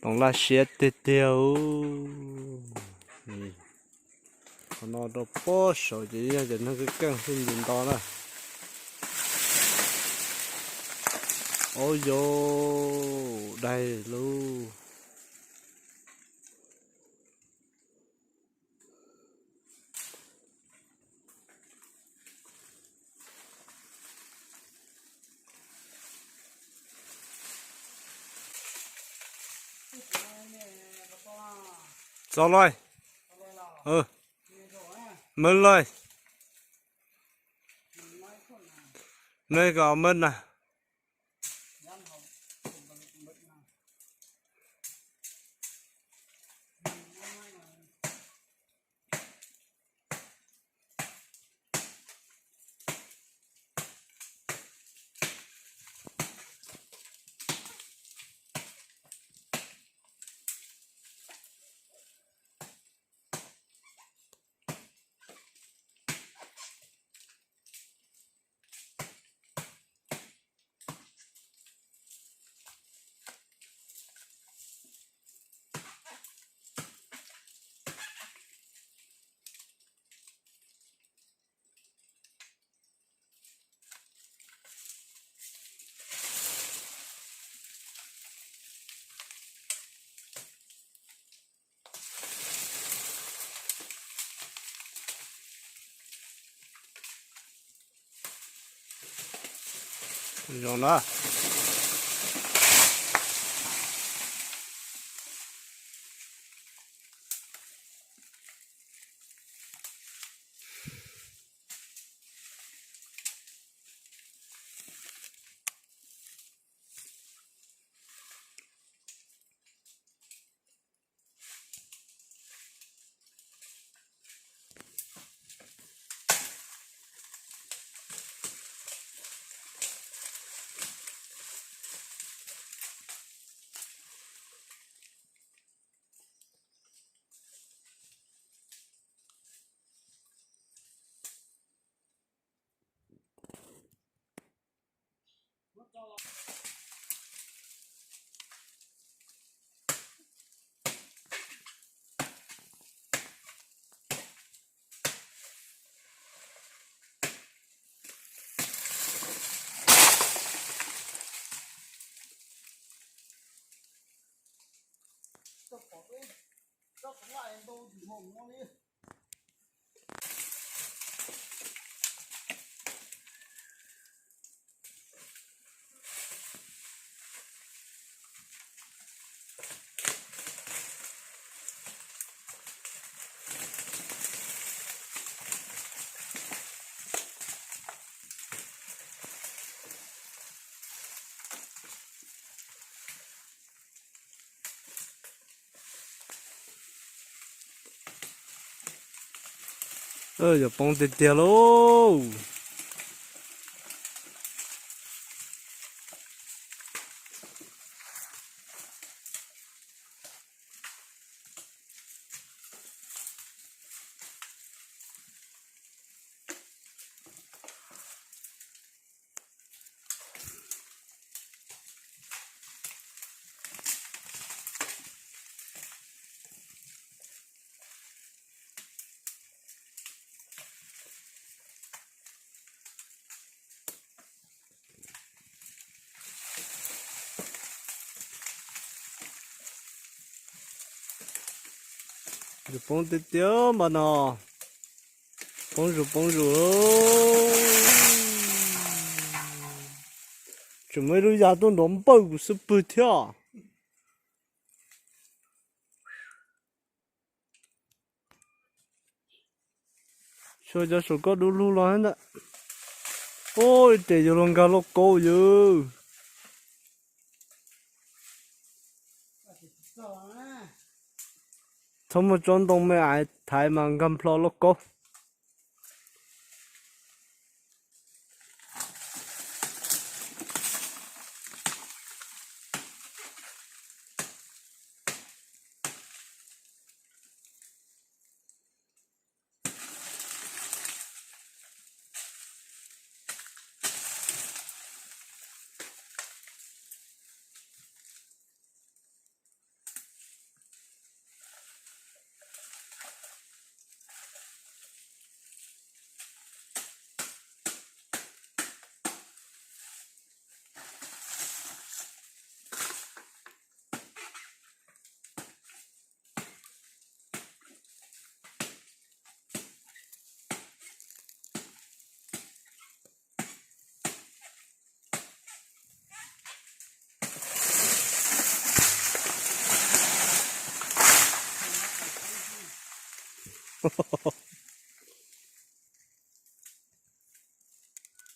Toom laj siab tiag tiag. Qhov no rau pob saud ces yog cov neeg keej keej xwb nti nto na. Au yau, daig lauj. Txog lawm. Mawv lawm. Nws kom mawv na. Zoo na. Yuav poob tiag tiag lauj. Yuav poob tiag tiag npaum no. Poob zus poob zus. Tseem muaj ib lub yas tuaj nrov npawj kuv xub pwg thiab. Xyov cov saum koj dub lug los ntag. Ua ib tes yuav luag nkag lauj kaub yawg. Txhob muaj tsob ntoo me aiv thaiv mas nkag nplho lauj kaub.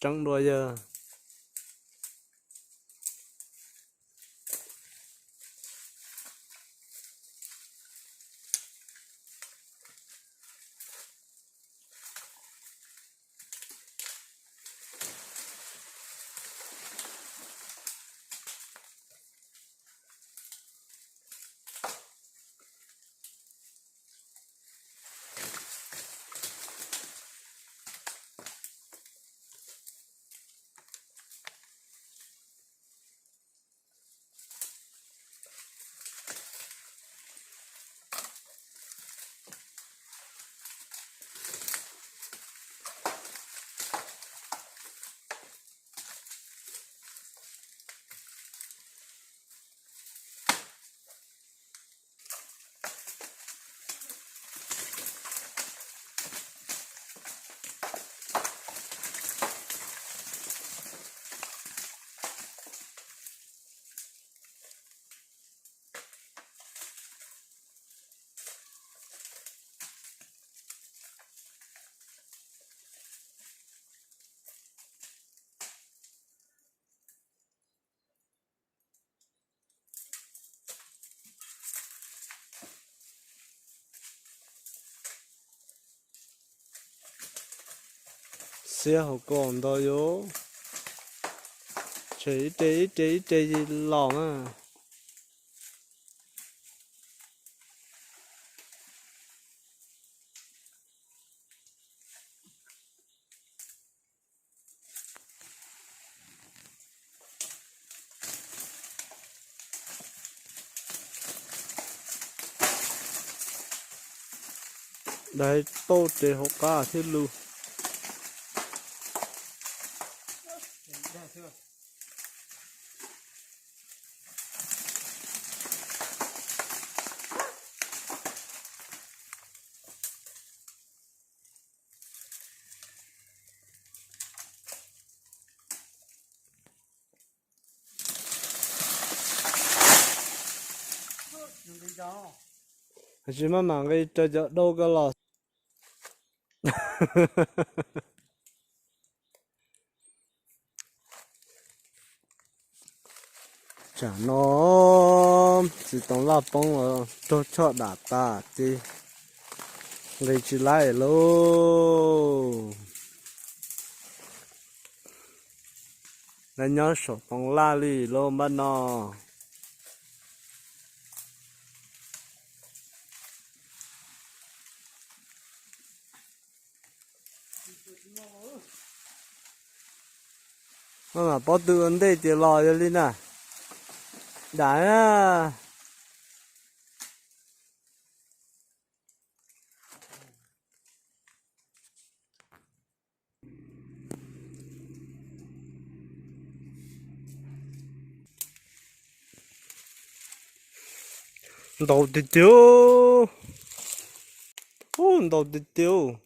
Tseeb dua yawg. Xiab hauv ko ntau yuav tshem ib re ib re ib re los mas. Dai tauj tes hauv qab thiab lug. Tsis maj mam nqis rau cov dau ko los. Tsam no txiv toov laj poob los raug choj dam tas ces nqis tsis laib lauj. Lawv nyob saum toov laj li lauj npaj no. Maj mam paub tw ua ntej ces los yog li na. Dam na. Ntau tiag tiag. Ub, ntau tiag tiag.